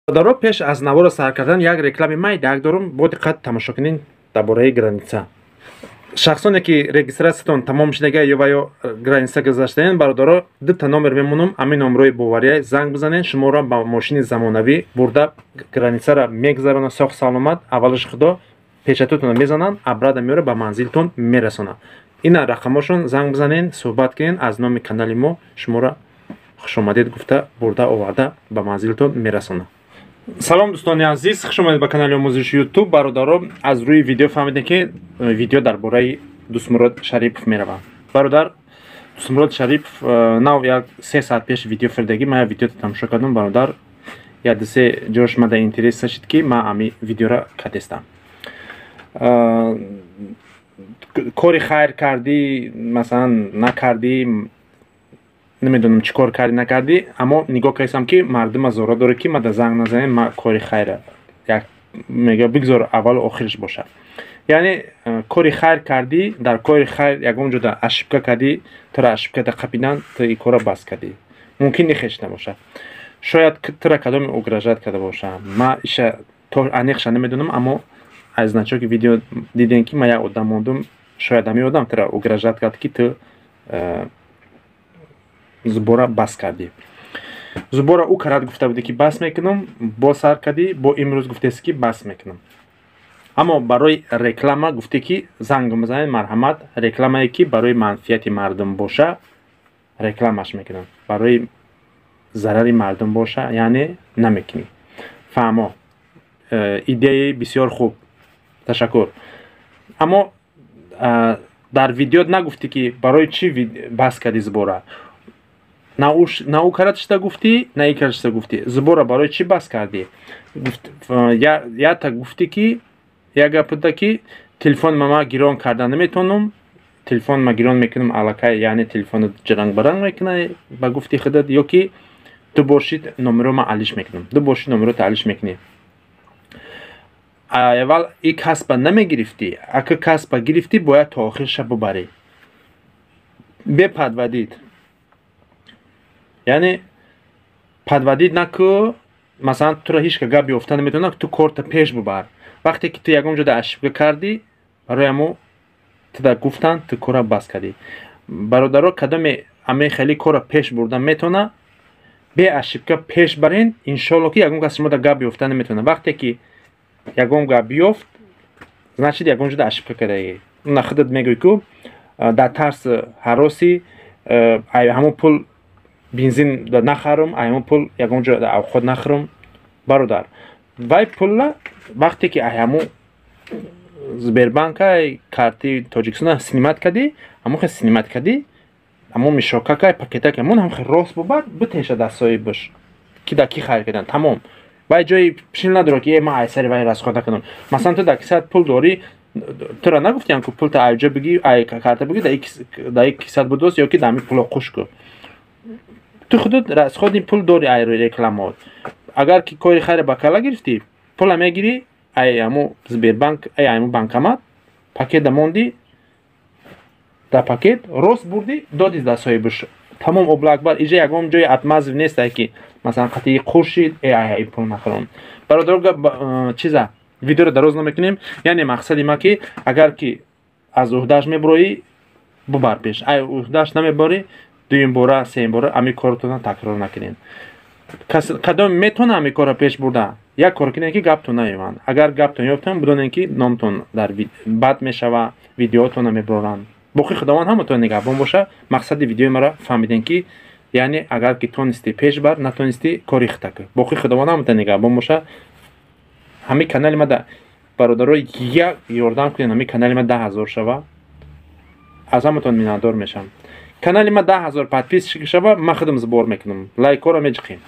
Бародаро, пеш аз наворо сар кардан як реклами майдак дорум, бо диққат тамошо кунед. Дар бораи граница, шахсоне ки регистратсиятон тамом шудага ё ва ё граница гузаштаен, бародаро, дута номер мемонам. Ҳамин номерҳои бовария занг бизанед, шуморо ба мошини замонавӣ бурда границара мегузаронад соҳ саломат. Аввалаш худо печатотонро мезананд, обратно меёра, ба манзилтон мерасонад. Ина рақамошон, занг бизанед, суҳбат кунед. Аз номи канали мо шуморо хушомадед гуфта, бурда оварда ба манзилтон мерасонад. Салом, дӯстони азиз, хуш омадед ба канали омӯзиши Ютуб. Бародаро, аз рӯи видео фаҳмидем, ки видео дар бораи Дӯстмурод Шарипов меравад. Бародар Дӯстмурод Шарипов нав як 3 саат пеш видео фирдагӣ. Ман як видео тамошо кардам, бародар, як дусе ҷош мада интерес шид, ки ман ами видеора кадестам. Кори хайр кардӣ, масалан, накардӣ, намедонам чӣ кор кардӣ, накардӣ, аммо нигоҳ кардам, ки мардума зора дорад, ки мада занг назанем. Ма кори хайра як мега, бигзор аввалу охираш бошад. Яъне кори хайр кардӣ, дар кори хайр ягон ҷода ошибка кардӣ, тура ошибкада қапидан, ту и кора бас кардӣ. Мумкин нехеш набошад, шояд тура кадоме угрожать карда бошад. Ма иша то аниқша намедонам, аммо аз значоки видео дидем, ки ман як одам мондум. Шояд ҳамин одам тура угрожать кард, ки ту сбора бас кардӣ. Сбора ӯ карад, гуфта будӣ, ки бас мекунам, бо сар кардӣ, бо имрӯз гуфтест, ки бас мекунам. Аммо барои реклама гуфтӣ, ки занг бизанед, марҳамат. Рекламае ки барои манфиати мардум боша, рекламаш мекунам, барои зарари мардум боша, яъне намекунӣ. Фаҳмо, идеяи бисёр хуб, ташаккур. Аммо дар видео нагуфтӣ, ки барои чӣ бас кардӣ сбора. На ӯ карат шида гуфтӣ, на и карат шида гуфтӣ. Сбора барои чӣ бас кардӣ? Ята гуфтӣ, ки як гапуда, ки телефон мама гирон карда наметавонам, телефон ма гирон мекунам аллакай, яъне телефоно ҷаранг-баранг мекуна, ба гуфти худат, ё ки ту бошид, номеро ма алиш мекунам. Ту бошид, номеро алиш мекунӣ. Аввал и касба намегирифтӣ, ака касба гирифтӣ, бояд то охирша бубарӣ бе подводить. Яъне подводить наку, масалан, туро ҳеч ка гап ёфта наметавонад, ту корта пеш бубар. Вақте ки ту ягон ҷода ошибка кардӣ, барои ҳамо туда гуфтанд, ту кора бас кардӣ. Бародаро, кадоме аме хеле кора пеш бурда метавона, бе ошибка пеш барен, иншолло, ки ягон кас шумо да гап ёфта наметавона. Вақте ки ягон гап ёфт, значит, ягон ҷода ошибка кардаӣ. На худат мегӯӣ, ку дар тарс ҳароси, ҳамон пул бензин нахарам, ҳамон пул ягон ҷо авқот нахӯрам. Бародар, вай пулла вақте ки ҳамон Сбербанка карти Тоҷикистона снимать кардӣ, ҳамон хел снимать кардӣ, ҳамон мешокака, пакетака ҳамон ҳам рост бубар, битеша даст соҳибаш, ки дар ки хайр кардан, тамом. Вай ҷои пишил надорад, ки ман ай сари вай расход накунам. Масалан, ту дар кисат пул дорӣ, тура нагуфтиям, ки пулта айҷо бигӣ, ай карта бигӣ, дар як кисат будост ё ки дар ҳамин пуло қуш ку. Ту худут расходи пул дори ай рӯи рекламаот. Агар ки кори хайра ба кала гирифтӣ, пула мегирӣ ай ҳамо Сбербанк, ай ҳамо банкомат, пакета мондӣ, дар пакет рост бурдӣ, додӣ дар соҳибаш, тамом. Аллоҳу акбар. Иҷа ягон ҷои отмазка нестай, ки масалан қатъи қуршид, э ай пул нахӯрам. Бародаро, чиза, видеоро дароз намекунем. Яъне мақсади ма, ки агар ки аз уҳдааш мебуроӣ, бубар пеш, ай уҳдааш намеборӣ, дуюм бора, сеюм бора ами коротона такрор накунед. Кадом метавона ами корро пеш бурда, як кор кунед, ки гаптон наёванд. Агар гаптон ёфтанд, бидонед, ки номтон дар бад мешава, видеотонро мебароранд. Боқӣ Худованд ҳаматон нигаҳбон боша. Мақсади видеои маро фаҳмидем, ки яъне агар ки тонистӣ, пеш бар, натонистӣ, кори хита кун. Боқӣ Худованд ҳаматон нигаҳбон боша. Ҳамин канали ма, бародаро, як ёрдам кунед, ҳамин канали ма 10 000 шава, аз ҳаматон миннатдор мешавам. Канали ма 10 000 подписчик шава, ман худам сбор мекунам, лайкҳоро меҷиқем.